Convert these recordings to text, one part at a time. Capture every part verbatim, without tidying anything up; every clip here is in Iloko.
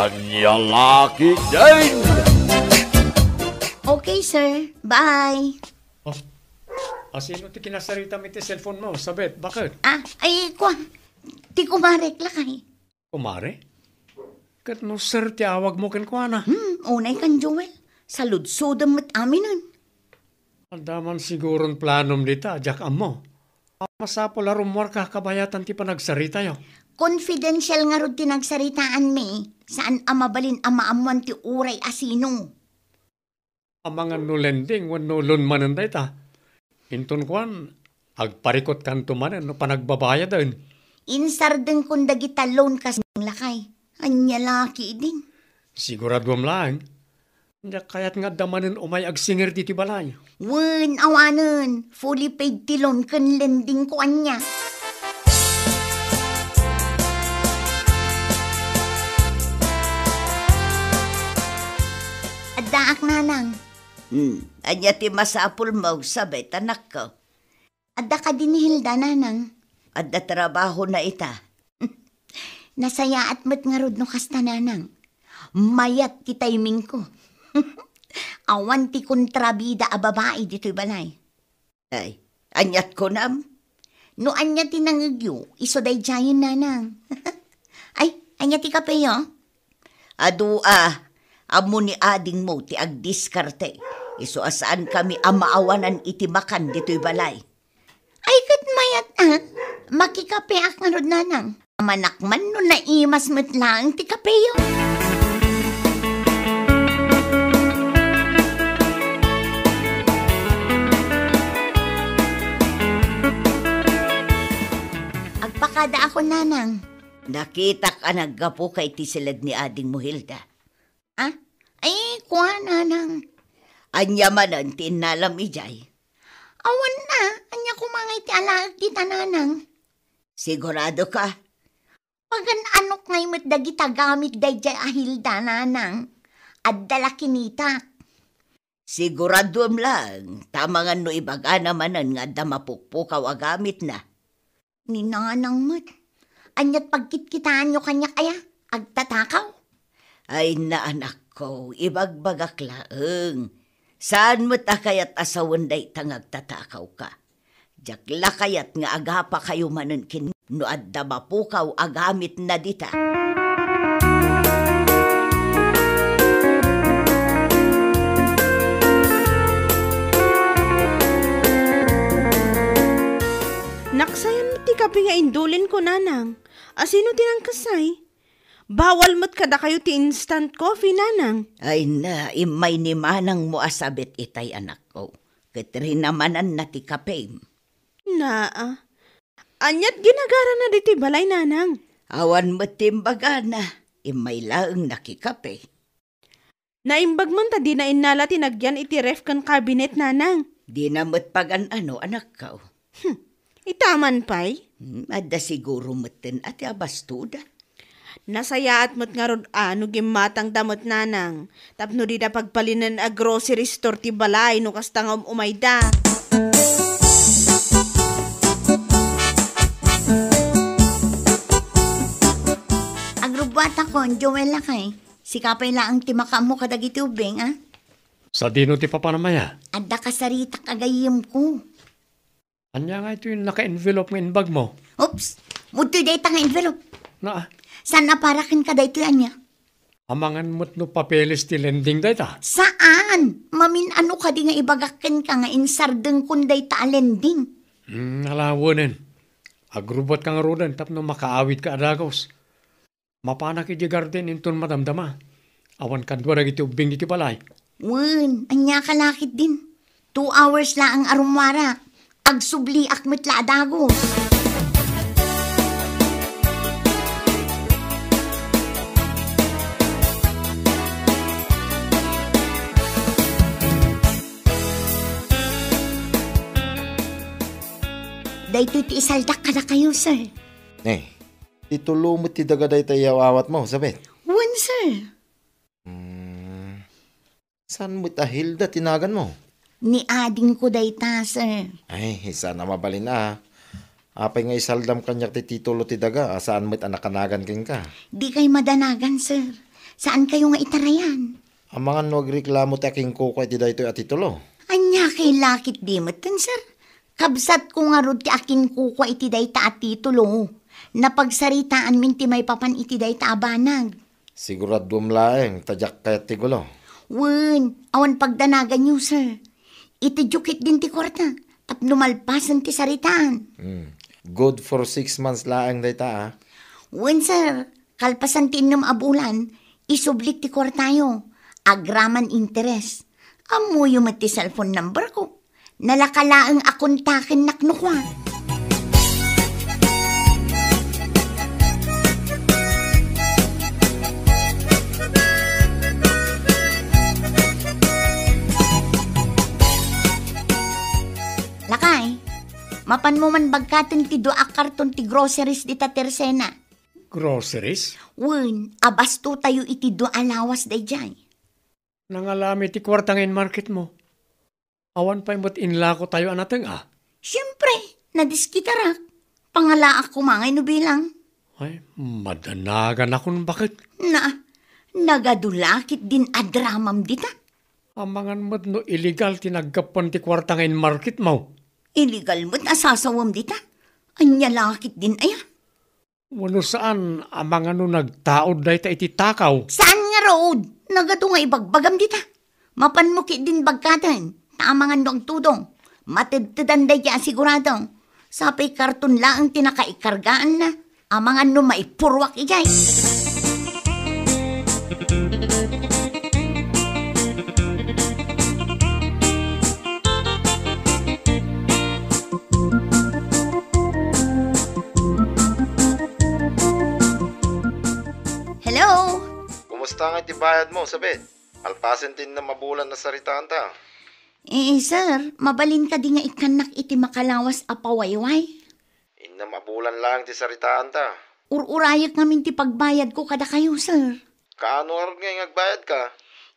Ania la ketdin? Okay, sir. Bye. Oh, asino ti kinasaritam iti cellphone mo, Sabet? Bakit? Ah, ay, kuan. Ti kumarek, lakay. Kumare? Ket no sir ti awagmo kenkuana? Hmm, unay kan Joel. Saludsodem met aminen. Adda man siguron planom dita, diak ammo. Masapul a rummuarka kabayatan ti panagsaritayo. Confidential ngarud ti nagsaritaanmi. Saan a mabalin a maammuan ti uray a sino. Amangan no lending wenno loan manen dayta. Inton kuan, agparikutkanto manen no panagbabayaden. Insardengkon dagita loan kas lakay. Ania la ketdin? Siguraduem laeng. Diak kayat nga adda manen umay agsingir ditoy balay. Wen, awanen. Fully paid ti loan ken lending ko ania. Addaak, nanang. Hmm, ania ti masapulmo, Sabet, anakko? Adda kadi ni Hilda, nanang. Adda trabahona ita. Nasayaat met ngarud no kasta, nanang. Mayat ti timingko. Awan ti kontrabida a babai ditoy balay. Ay, aniat kunam? No ania ti nangegyo, isu daydiayen, nanang. Ay, ania ti kapeyo? Adu a, ammo ni adingmo ti agdiskarte. Isu a saankami a maawanan iti makan ditoy balay. Ay, ket mayat a, makikapeak ngarud, nanang. Amannak man no naimas met laeng ti kapeyo. Agpakadaakon, nanang. Nakitak a naggapuka iti siled ni adingmo, Hilda. Ah? Ay, kua, nanang. Ania manen ti innalam idiay? Awan a, ania koma nga iti alaek dita, nanang? Sigurado ka? Pagan-anok ngay met dagita gamit daydiay a Hilda, nanang. Adda la kinitak. Siguraduem laeng, ta amangan no ibagana manen nga adda mapukpukaw a gamitna. Ni nanang met. Aniat pagkitkitaanyo kaniak aya? Agtatakaw? Ay, naanakko, ibagbagak laeng. Saan met a kayat a sawen dayta nga agtatakawka. Diak la kayat nga agapakayo manen ken no adda mapukaw a gamitna dita. Naksayan met ti kape nga indulinko, nanang. Asino ti nangkasay? Bawal met kadakayo ti instant coffee, nanang. Ay na, immay ni manangmo a sabit itay, anakko. Ket rinamananna ti kapem. Naa. Aniat ginagarana ditoy balay, nanang? Awan met ti imbagana. Immay laeng nakikape. Naimbag man ta dina innala ti nagyan iti ref ken cabinet, nanang. Dina met pagan-ano, anakko. Hmm. Ita man pay? Hmm, adda siguro metten a ti abastoda. Nasayaat met ngarud a no gimmatangda met, nanang, tapno dida pagbalinen a grocery store ti balay no kasta nga um-umayda. Agrubbuatakon, Joel, lakay. Sika pay laeng ti makaammo kadagiti ubbing, a? Sadino ti papanam aya? Adda kasaritak a gayyemko. Ania nga itoy naka-envelope nga imbagmo? Oops! Udtoy dayta nga envelope. Naa. Saan a para kenka daytoy, ania? Amangan met no papeles ti lending dayta? Saan! Mamin-ano kadi nga ibagak kenka nga insardengkon dayta a lending? Hmm, alawenen. Agrubuatka ngaruden tapno makaawidka a dagus. Mapanak idiay garden inton madamdama. Awan kadua dagiti ubbing iti balay. Wen, ania ka la ketdin? Two hours laeng a rummuarak. Agsubliak met la a dagus. Daytoy ti isaldak kadakayo, sir. Eh, Ti tulo met ti daga dayta iyaw-awatmo, Sabet? Wen, sir. Hmm. Saan met a Hilda ti naganmo? Ni adingko dayta, sir. Ay, saan a mabalin a. Apay nga isaldam kaniak ti titulo ti daga a saan met a nakanagan kenka? Dikay madanagan, sir. Saankayo nga itarayan? Amangan no agreklamo ti akinkukua iti daytoy a titulo. Ania kay lakit di metten, sir? Kabsatko ngarud ti akinkukua iti dayta a titulo. Napagsaritaanmin ti maipapan iti dayta a banag. Siguraduam laeng ta diak kayat ti gulo. Wen, awan pagdanaganyo, sir. Itedyo ketdin ti kuarta, tapno malpasen ti saritaan. Hmm. Good for six months laeng dayta, ah. Wen, sir. Kalpasan ti innem a bulan, isublik ti kuartayo. Agraman interes. Ammoyo met ti cellphone number ko. Nalaka laeng a kontakennak no kua. Lakay, mapanmo man bagkaten ti dua a karton ti groceries dita Tersena. Groceries? Wen, abastotayo iti dua a lawas daydiay. Nangalami ti kuarta nga inmarketmo. Awan pay met inlakotayo a nateng-a. Siempre, nadiskitarak. Pangalaak koma ngay no bilang. Ay, madanagan a kun baket. Na, nagadu lakit din a dramam dita. Amangan met no illegal ti naggapuan ti kuarta nga inmarketmo. Illegal met a sasawem dita. Ania lakit din aya? Wenno saan, amangan no nagtaud dayta iti takaw? Saan ngarud? Nagadu nga ibagbagam dita. Mapanmo ketdin bagkaten, ta amangan no agtudong. Matedtedan daydiay a sigurado. Sapay karton laeng ti nakaikargaanna. Amangan no maipurruak idiay. Hello? Kumusta nga iti bayadmo, Sabet? Alpasen ti innem a bulan a saritaanta. Eh, sir, mabalin kadi nga ikkannak iti makalawas a pawayway? Innem a bulan laeng ti saritaanta. Ur-urayek ngamin ti pagbayadko kadakayo, sir. Kaano ngarud nga agbayadka?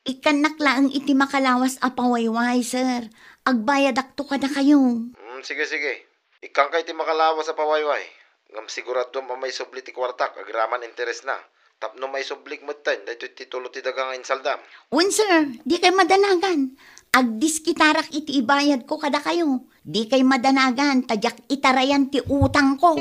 Ikkannak laeng iti makalawas a pawayway, sir. Agbayadakto kadakayo. Hmm, sige, sige. Ikkanka iti makalawas a pawayway. Ngem siguraduam a maisubli ti kuartak agraman interesna. Tapno maisublik metten daytoy titulo ti daga nga insaldam. Wen, sir, dikay madanagan. Agdiskitarak iti ibayadko kadakayo. Dikay madanagan ta diak itarayan ti utangko.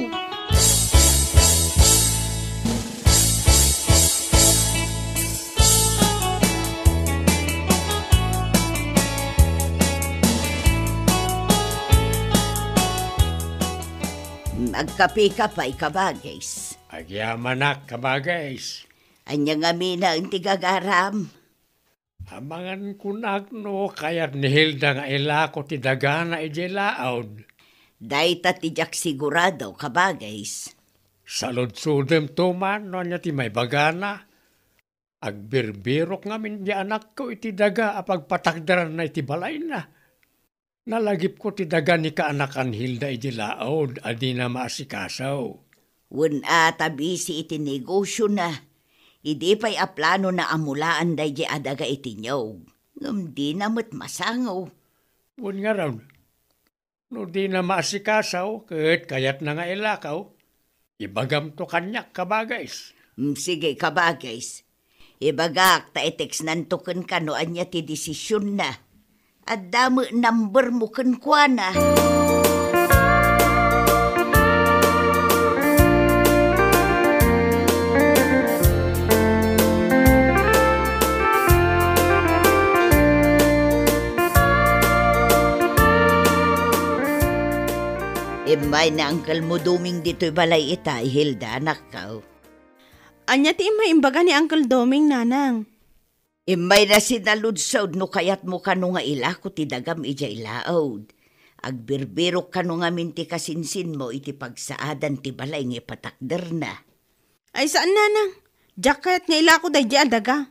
Agkapeka pay, kabagis. Agyamanak, kabagis. Ania ngamin ti gagaram? Amangan kunak no kayat ni Hilda nga ilako ti dagana idiay laud. Dayta ti diak sigurado, kabagis. Saludsodem to man no ania ti maibagana. Agbirbirok ngamin di anakko iti daga a pagpatakderanna iti balayna. Nalagipko ti daga ni kaanakan Hilda idi laud a dina maasikaso. Wen a ta bisi iti negosiona. Idi pay a planona a mulaan daydi a daga iti niyog, ngem dina met masango. Wen ngarud, no dina maasikaso ket kayatna nga ilakaw, ibagamto kaniak, kabagis. Mm, sige, kabagis. Ibagak ta i-textnanto kenka no ania ti desisionna. Adda met numbermo kenkuana. Immay ni Uncle mo Doming ditoy balay ita, Hilda, anakko. Ania ti immay imbaga ni Uncle Doming, nanang? Immayna sinaludsod no kayatmo kano nga ilako ti dagam idiay laud. Agbirbirok kano ngamin ti kasinsinmo iti pagsaadan ti balay nga ipatakderna. Ay, saan, nanang. Diak kayat nga ilako daydi a daga.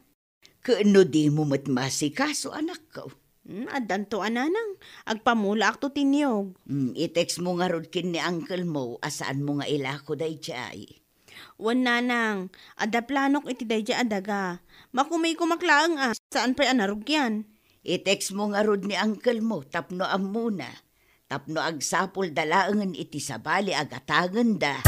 Ket no dimo met maasikaso, anakko? Hmm, addanto a, nanang. Agpamulaakto ti niyog. Hmm, i-textmo ngarud ken ni uncle mo a saanmo nga ilako daydiay. Wen, nanang, adda planok iti daydiay a daga. Makumikomak laeng a, saan pay a narugian. I-textmo ngarud ni uncle mo tapno ammona, tapno agsapulda laengen iti sabali a gatangenda.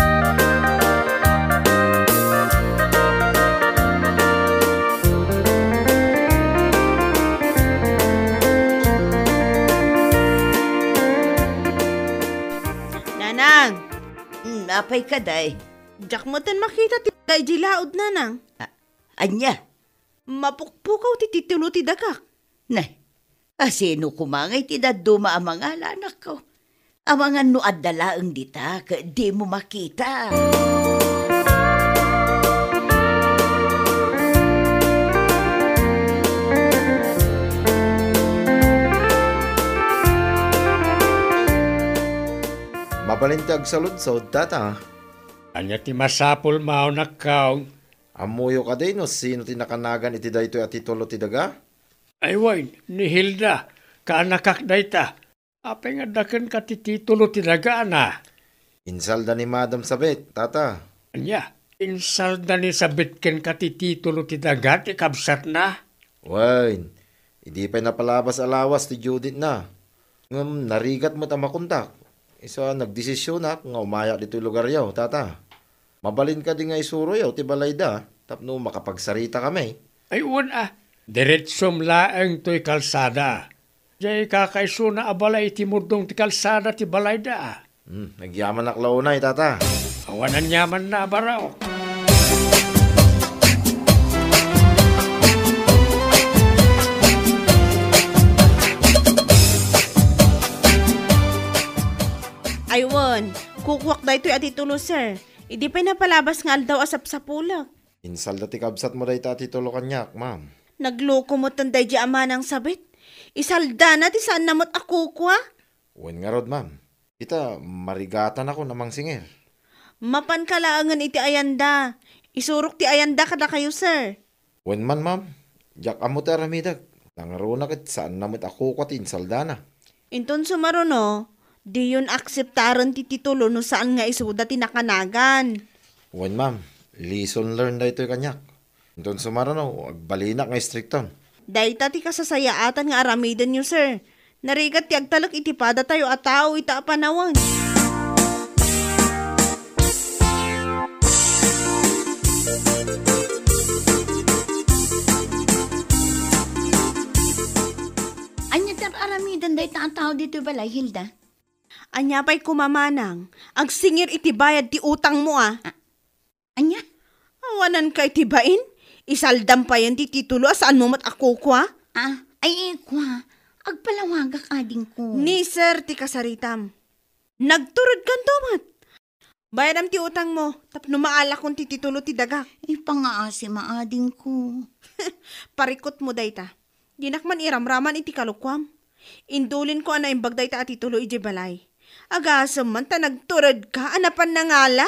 Pay kadi? Diak metten makita ti daydi laud, nanang. A-, ania? Mapukpukaw ti titulo ti dagak. Nay, asino koma ngay ti dadduma a mangala, anakko? Amangan no adda laeng dita ket dimo makita. Mabalin ti agsaludsod, tata. Ania ti masapul, maunakkaw? Ammoyo kadi no sino ti nakanagan iti daytoy a titulo ti daga? Ay wen, ni Hilda, kaanakak dayta. Apay nga adda kenka ti titulo ti dagana? Insalda ni Madam Sabet, tata. Ania? Insalda ni Sabet kenka ti titulo ti daga ti kabsatna? Wen, idi pay napalabas a lawas ti due date-na. Ngem narigat met a makontak. Isu a nagdesisionak nga umayak ditoy lugaryo, tata. Mabalin kadi nga isuroyo ti balayda tapno makapagsaritakami? Ay, wen a. Diretsom laeng toy kalsada. Diay kakaisuna a balay iti murdong ti kalsada ti balayda. Hmm, agyamanak la unay, tata. Awan aniamanna a baraok. Ay wen, kukuak daytoy a titulo, sir. Idi pay napalabas nga aldaw a sapsapulek. Insalda ti kabsatmo dayta a titulo kaniak, ma'am. Nagloko metten daydi a manang sabet. Isaldana ti saanna met a kukua. Wen ngarud, ma'am. Ita, marigatanakon a mangsingir. Mapanka laengen iti ayanda. Isurok ti ayanda kadakayo, sir. Wen man, ma'am. Diak ammo ti aramidek. Nangruna ket saanna met a kukua ti insaldana. Inton sumaruno, diyon akseptaren ti titulo no saan nga isuda ti nakanagan. Wen, ma'am. Lesson learned daytoy kaniak. Inton sumaruno, agbalinak nga istrikton. Dayta ti kasasayaatan nga aramidenyo, sir. Narigat ti agtalek iti padatayo a tao ita a panawen. Ania ti ar-aramiden dayta a tao ditoy balay, Hilda? Ania pay koma manang, agsingir iti bayad ti utangmo a. A-, ania? Awananka iti bain? Isaldam payen ti titulo a saanmo met a kukua? Ah, ay, ikua, agpalawagak, adingko. Ni sir ti kasaritam. Nagturedkanto met. Bayadam ti utangmo, tapno maalakon ti titulo ti dagak. Ipangaasim a adingko. Parikutmo dayta. Dinak man iramraman iti kalokuam. Indulinko a naimbag dayta a titulo idiay balay. Agasem man ta nagturedka a napan nangala.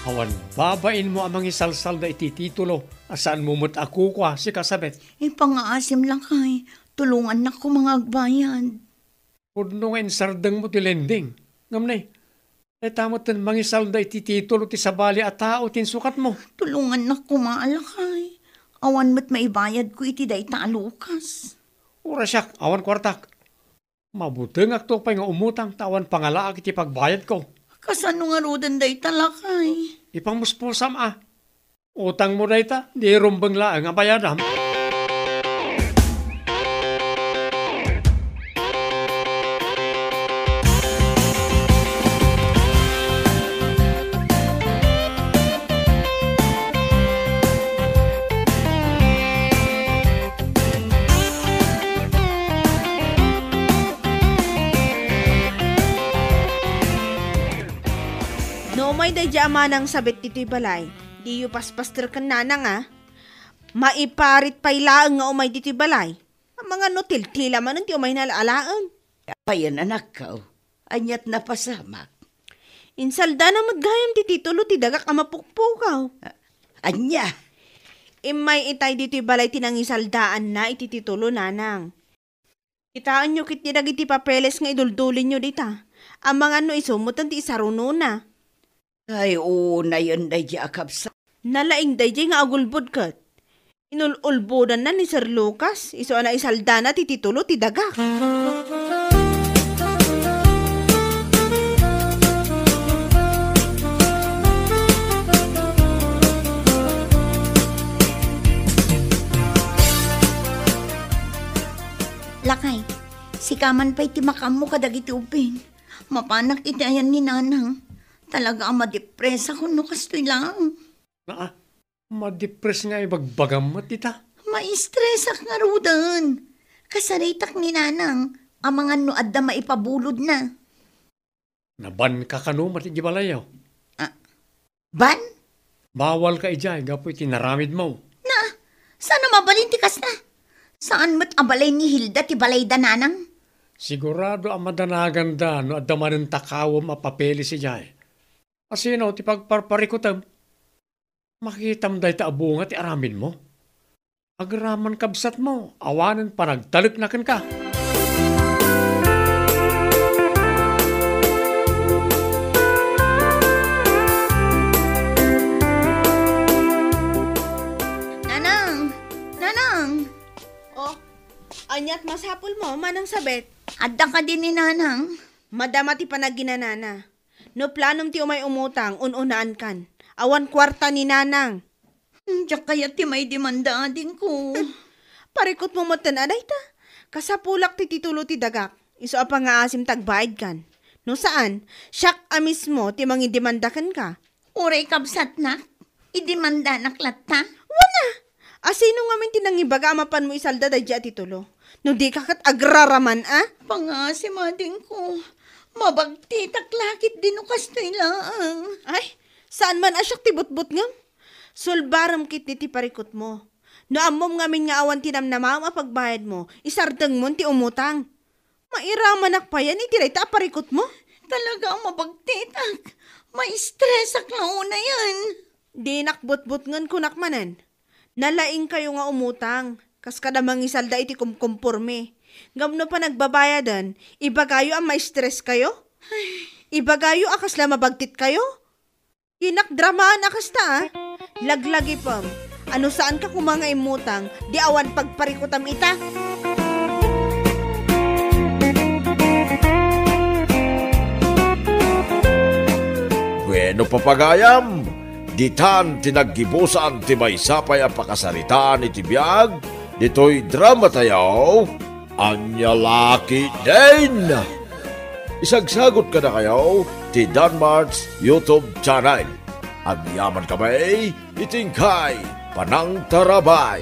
Awan babainmo a mangisalsalda iti titulo a saanmo met a kukua, sika Sabet. Ipangaasim lakay, tulongannak koma nga agbayad. Pudno nga insardengmo ti lending. Ngem ne, dayta metten mangisalda iti titulo ti sabali a tao ti insukatmo. Tulongannak koma, lakay. Awan met maibayadko iti dayta a lukas. Uray siak, awan kuartak. Mabutengakto pay nga umutang ta awan pangalaak iti pagbayadko. Kasano ngaruden dayta, lakay? Ipangmuspusam a. Utangmo dayta, di rumbeng laeng a bayadam. No umay daydi a manang sabet ditoy balay, diyo paspaster ken nanang a. Maiparit pay laeng nga umay ditoy balay. Amangan no tiltila manen ti umayna alaen. Apayen, anakko? Aniat napasamak? Insaldana met gayam ti titulo ti dagak a mapukpukaw. A-, ania? Immay itay ditoy balay ti nangisaldaanna iti titulo, nanang. Kitaenyo ketdi dagiti papeles nga iduldulinyo dita. Amangan no isu metten ti isarunona. Ay, unayen daydi a kabsat. Nalaing daydi nga agulbod ket inul-ulbodanna ni Sir Lucas, isu a naisaldana ti titulo ti dagak. Sika man pay ti makaammo kadagiti ubbing. Mapanak iti ayan ni Nanang. Talaga a madepresak no kastoy laeng. Naa, madepres nga ibagbagam met ita. Maistresak ngaruden. Kasaritak ni Nanang, amangan no adda maipabulodna. Nabanka kano met idiay balayyo? Ah, ban? Bawalka idiay gapu iti naramidmo. Na, saan a mabalin ti kasta? Saan met a balay ni Hilda ti balayda, Nanang? Sigurado a madanaganda no adda manen takawem a papeles idiay. Asino ti pagparparikutem? Makitam dayta a bunga ti aramidmo. Agraman kabsatmo, awanen panagtalekna kenka. Nanang! Nanang! Oh, aniat masapulmo, Manang Sabet? Adda kadi ni Nanang? Madama ti panaginanana. No planom ti umay umutang, un-unaankan. Awan kuarta ni Nanang. Hmm, diak kayat ti maidemanda, adingko. Parikutmo metten a dayta. Kasapulak ti titulo ti dagak. Isu a pangngaasim ta agbaadkan. No saan, siak a mismo ti mangidemanda kenka. Uray kabsatnak, idemandanak latta? Wen a! Asino ngamin ti nangibaga a mapanmo isalda daydiay a titulo? No dika ket agraraman a? Pangngaasim, adingko. Mabagtitak la ketdi no kastoy laeng. Ay, saan man a siak ti butbutngem? Sulbarem ketdi ti parikutmo. No ammom ngamin nga awan ti namnamaem a pagbayadmo, isardengmon ti umutang. Mairamanak payen iti dayta a parikutmo? Talaga a mabagtitak. Maistresak la unayen. Dinak butbutngen, kunak manen. Nalaingkayo nga umutang, kas kada mangisalda iti kumkumpormi. Ngem no panagbabayaden, ibagayo a maistreskayo? Ibagayo a kasla mabagtitkayo? Dinak dramaan a kasta, a. Laglagipem. Ano saanka koma nga immutang, di awan pagparikutam ita? Bueno, papagayam, ditan ti naggibusan ti maysa pay a pakasaritaan iti biag ditoy dramatayo. Ania la ketdin? Isagsagot kadakayo ti Danmart's YouTube channel. Agyamankami iti inkay panangtarabay.